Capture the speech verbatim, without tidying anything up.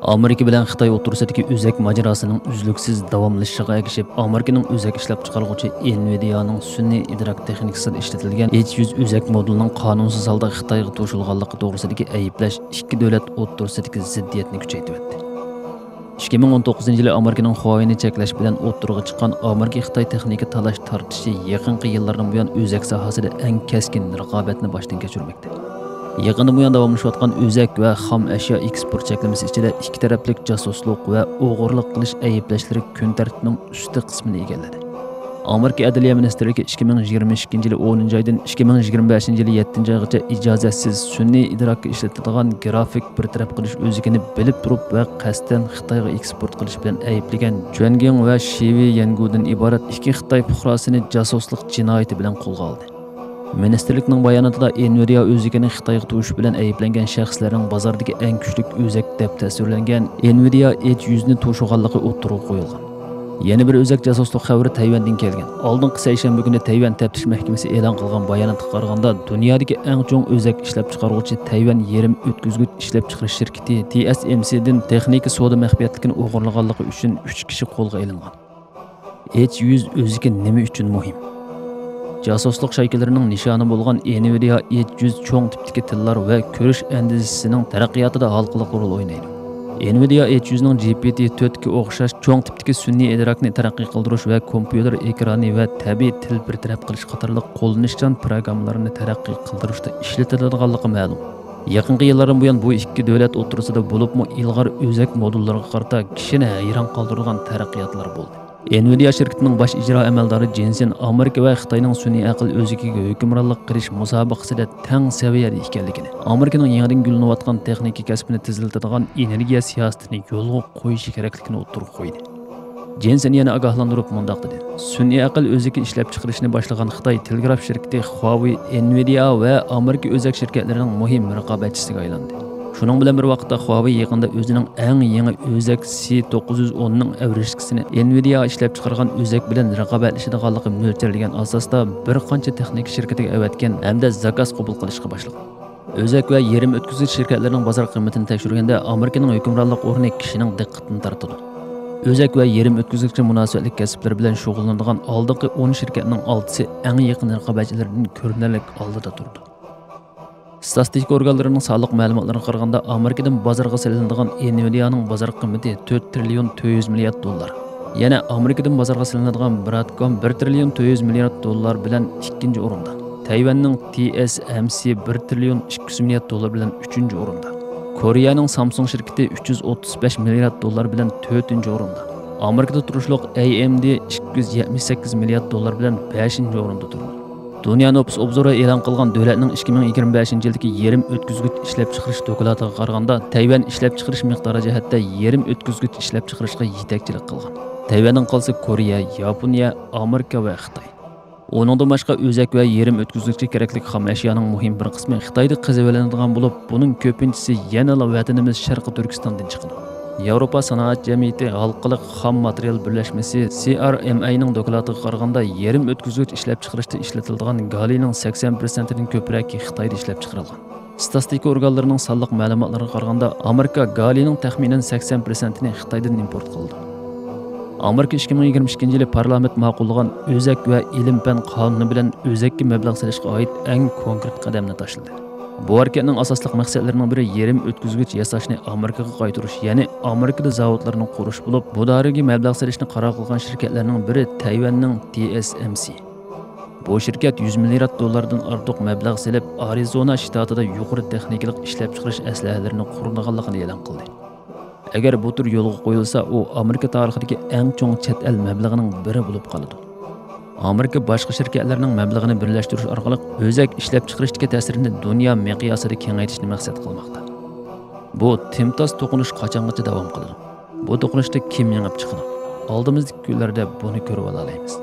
ئامېرىكا بىلەن خىتاي ئوتتۇرىسىدىكى ئۆزەك ماجىراسىنىڭ ئۈزلۈكسىز داۋاملىشىشىغا ئەگىشىپ، ئامېرىكىنىڭ ئۆزەك ئىشلەپچىقارغۇچى ئېنۋىدىيانىڭ سۈنئىي ئىدراك تېخنىكىسىدا ئىشلىتىلگەن ئېچ يۈز ئۆزەك مودېلىنىڭ قانۇنسىز ھالدا خىتايغا توشۇلغانلىقى توغرىسىدىكى ئەيىبلەش ئىككى دۆلەت ئوتتۇرىسىدىكى زىددىيەتنى كۈچەيتىۋەتتى. ئىككى مىڭ ئون توققۇزىنچى يىلى ئامېرىكىنىڭ خۇاۋېينى چەكلەش بىلەن ئوتتۇرىغا چىققان ئامېرىكا-خىتاي تېخنىكا تالاش-تارتىشى يېقىنقى يىللاردىن بۇيان ئۆزەك ساھەسىدە ئەڭ كەسكىن رىقابەتنى باشتىن كەچۈرمەكتە. يېقىندىن بۇيان داۋاملىشىۋاتقان ئۆزەك ۋە خام ئەشيا ئېكسپورت چەكلىمىسى ئىچىدە ئىككى تەرەپلىك جاسۇسلۇق ۋە ئوغرىلىق قىلىش ئەيىبلەشلىرى كۈن تەرتىپىنىڭ ئۈستى قىسمىنى ئىگىلىدى. ئامېرىكا ئەدلىيە مىنىستىرلىكى ئىككى مىڭ يىگىرمە ئىككىنچى يىلى ئونىنچى ئايدىن ئىككى مىڭ يىگىرمە بەشىنچى يىلى يەتتىنچى ئايغىچە ئىجازەتسىز سۈنئىي ئىدراككە ئىشلىتىدىغان گرافىك بىر تەرەپ قىلىش ئۆزىكىنى بىلىپ تۇرۇپ ۋە قەستەن خىتايغا ئېكسپورت قىلىش بىلەن ئەيىبلىگەن چۈەنگىڭ ۋە شى ۋېييەنگۇدىن ئىبارەت ئىككى خىتاي پۇقراسىنى جاسۇسلۇق جىنايىتى بىلەن قولغا ئالدى. مىنىستىرلىكنىڭ باياناتىدا ئېنۋىدىيا ئۆزىكىنى خىتايغا توشۇش بىلەن ئەيىبلەنگەن شەخسلەرنىڭ بازاردىكى ئەڭ كۈچلۈك ئۆزەك دەپ تەسۋىرلەنگەن ئېنۋىدىيا ئېچ يۈزنى توشۇغانلىقى ئوتتۇرىغا قويۇلغان. يەنە بىر ئۆزەك جاسۇسلۇق خەۋىرى تەيۋەندىن كەلگەن. ئالدىنقى سەيشەنبە كۈنى تەيۋەن تەپتىش مەھكىمىسى ئېلان قىلغان باياناتقا قارىغاندا، دۇنيادىكى ئەڭ چوڭ ئۆزەك ئىشلەپچىقارغۇچى تەيۋەن يېرىم ئۆتكۈزگۈچ ئىشلەپچىقىرىش شىركىتى تى ئېس ئېم سىدىن تېخنىكا سودا مەخپىيەتلىكىنى ئوغرىلىغانلىقى ئۈچۈن ئۈچ كىشى قولغا ئېلىنغان. ئېچ يۈز ئۆزىكى نېمە ئۈچۈن مۇھىم؟ جاسۇسلۇق شايكىلىرىنىڭ نىشانى بولغان ئېنۋىدىيا ئېچ يۈز چوڭ تىپتىكى تىللار ۋە كۆرۈش ئەندىزىسىنىڭ تەرەققىياتىدا ھالقىلىق رول ئوينايدۇ. ئېنۋىدىيا ئېچ يۈزنىڭ جى پى تى تۆتكە ئوخشاش چوڭ تىپتىكى سۈنئىي ئىدراكنى تەرەققىي قىلدۇرۇش ۋە كومپيۇتېر ئېكرانى ۋە تەبىئىي تىل بىر تەرەپ قىلىش قاتارلىق قوللىنىشچان پىروگراممىلارنى تەرەققىي قىلدۇرۇشتا ئىشلىتىلىدىغانلىقى مەلۇم. يېقىنقى يىللاردىن بۇيان بۇ ئىككى دۆلەت ئوتتۇرىسىدا، بولۇپمۇ ئىلغار ئۆزەك مودېللىرىغا قارىتا كىشىنى ھەيران قالدۇرىدىغان تەرەققىياتلار بولدى. ئېنۋىدىيا شىركىتىنىڭ باش ئىجرا ئەمەلدارى جېنسېن ئامېرىكا ۋە خىتاينىڭ سۈنئىي ئەقىل ئۆزىكىگە ھۆكۈمرانلىق قىلىش مۇسابىقىسىدە تەڭ سەۋىيەدە ئىكەنلىكىنى، ئامېرىكىنىڭ يېڭىدىن گۈللىنىۋاتقان تېخنىكا كەسپىنى تېزلىتىدىغان ئېنېرگىيە سىياسىتىنى يولغا قويۇشى كېرەكلىكىنى ئوتتۇرىغا قويدى. جېنسېن يەنە ئاگاھلاندۇرۇپ مۇنداق دېدى: سۈنئىي ئەقىل ئۆزىكى ئىشلەپچىقىرىشنى باشلىغان خىتاي تېلېگراف شىركىتى خۇاۋېي ئېنۋىدىيا ۋە ئامېرىكا ئۆزەك شىركەتلىرىنىڭ مۇھىم رىقابەتچىسىگە ئايلاندى. شۇنىڭ بىلەن بىر ۋاقىتتا، خۇاۋېي يېقىندا ئۆزىنىڭ ئەڭ يېڭى ئۆزەك سى توققۇز يۈز ئوننىڭ ئەۋرىشكىسىنى ئېنۋىدىيا ئىشلەپچىقارغان ئۆزەك بىلەن رىقابەتلىشىدىغانلىقى مۆلچەرلىگەن ئاساستا بىر قانچە تېخنىكا شىركىتىگە ئەۋەتكەن ھەمدە زاكاز قوبۇل قىلىشقا باشلىغان. ئۆزەك ۋە يېرىم ئۆتكۈزگۈچ شىركەتلىرىنىڭ بازار قىممىتىنى تەكشۈرگەندە، ئامېرىكىنىڭ ھۆكۈمرانلىق ئورنى كىشىنىڭ دىققىتىنى تارتىدۇ. ئۆزەك ۋە يېرىم ئۆتكۈزگۈچكە مۇناسىۋەتلىك كەسىپلەر بىلەن شۇغۇللىنىدىغان ئالدىنقى ئون شىركەتنىڭ ئالتىسى ئەڭ يېقىن رىقابەتچىلىرىدىن كۆرۈنەرلىك ئالدىدا تۇرىدۇ. ستاتىستىكا ئورگانلىرىنىڭ سانلىق مەلۇماتلىرىغا قارىغاندا، ئامېرىكىدىن بازارغا سېلىنىدىغان ئېنۋىدىيانىڭ بازار قىممىتى تۆت تىرىليون تۆت يۈز مىليارد دوللار. يەنە ئامېرىكىدىن بازارغا سېلىنىدىغان برادكوم بىر تىرىليون تۆت يۈز مىليارد دوللار بىلەن ئىككىنچى ئورۇندا. تەيۋەننىڭ تى ئېس ئېم سى بىر تىرىليون ئىككى يۈز مىليارد دوللار بىلەن ئۈچىنچى ئورۇندا. كورېيەنىڭ سامسۇڭ شىركىتى ئۈچ يۈز ئوتتۇز بەش مىليارد دوللار بىلەن تۆتىنچى ئورۇندا. ئامېرىكىدا تۇرۇشلۇق ئەي ئېم دى ئىككى يۈز يەتمىش سەككىز مىليارد دوللار بىلەن بەشىنچى ئورۇندا تۇرىدۇ. دۇنيا نوپۇس ئوبزورى ئېلان قىلغان دۆلەتنىڭ ئىككى مىڭ يىگىرمە بەشىنچى يىلدىكى يېرىم ئۆتكۈزگۈچ ئىشلەپچىقىرىش دوكلاتىغا قارىغاندا، تەيۋەن ئىشلەپچىقىرىش مىقدارى جەھەتتە يېرىم ئۆتكۈزگۈچ ئىشلەپچىقىرىشقا يېتەكچىلىك قىلغان. تەيۋەندىن قالسا كورېيە، ياپونىيە، ئامېرىكا ۋە خىتاي. ئۇنىڭدىن باشقا، ئۆزەك ۋە يېرىم ئۆتكۈزگۈچكە كېرەكلىك خام ئەشيانىڭ مۇھىم بىر قىسمى خىتايدا قېزىۋېلىنىدىغان بولۇپ، بۇنىڭ كۆپىنچىسى يەنىلا ۋەتىنىمىز شەرقىي تۈركىستاندىن چىقىدۇ. ياۋروپا سانائەت جەمئىيىتى ھالقىلىق خام ماتېرىيال بىرلەشمىسى سى ئار ئېم ئاينىڭ دوكلاتىغا قارىغاندا، يېرىم ئۆتكۈزگۈچ ئىشلەپچىقىرىشتا ئىشلىتىلىدىغان گالىينىڭ سەكسەن پىرسەنتىدىن كۆپرەكى خىتايدا ئىشلەپچىقىرىلغان. ستاتىستىكا ئورگانلىرىنىڭ سانلىق مەلۇماتلىرىغا قارىغاندا، ئامېرىكا گالىينىڭ تەخمىنەن سەكسەن پىرسەنتىنى خىتايدىن ئىمپورت قىلىدۇ. ئامېرىكا ئىككى مىڭ يىگىرمە ئىككىنچى يىلى پارلامېنت ماقۇللىغان ئۆزەك ۋە ئىلىم-پەن قانۇنى بىلەن ئۆزەككە مەبلەغ سېلىشقا ئائىت ئەڭ كونكرېت قەدەمنى تاشلىدى. بۇ ھەرىكەتنىڭ ئاساسلىق مەقسەتلىرىنىڭ بىرى يېرىم ئۆتكۈزگۈچ ياساشنى ئامېرىكىغا قايتۇرۇش، يەنى ئامېرىكىدا زاۋۇتلارنى قۇرۇش بولۇپ، بۇ دائىرىگە مەبلەغ سېلىشنى قارار قىلغان شىركەتلەرنىڭ بىرى تەيۋەننىڭ تى ئېس ئېم سى. بۇ شىركەت يۈز مىليارد دوللاردىن ئارتۇق مەبلەغ سېلىپ، ئارىزونا شتاتىدا يۇقىرى تېخنىكىلىق ئىشلەپچىقىرىش ئەسلىھەلىرىنى قۇرىدىغانلىقىنى ئېلان قىلدى. ئەگەر بۇ تۈر يولغا قويۇلسا، ئۇ ئامېرىكا تارىخىدىكى ئەڭ چوڭ چەت ئەل مەبلىغىنىڭ بىرى بولۇپ قالىدۇ. ئامېرىكا باشقا شىركەتلەرنىڭ مەبلىغىنى بىرلەشتۈرۈش ئارقىلىق ئۆزەك ئىشلەپچىقىرىشتىكى تەسىرىنى دۇنيا مىقياسىدا كېڭەيتىشنى مەقسەت قىلماقتا. بۇ تىمتاس توقۇنۇش قاچانغىچە داۋام قىلىدۇ؟ بۇ توقۇنۇشتا كىم يېڭىپ چىقىدۇ؟ ئالدىمىزدىكى كۈنلەردە بۇنى كۆرۈۋالالايمىز.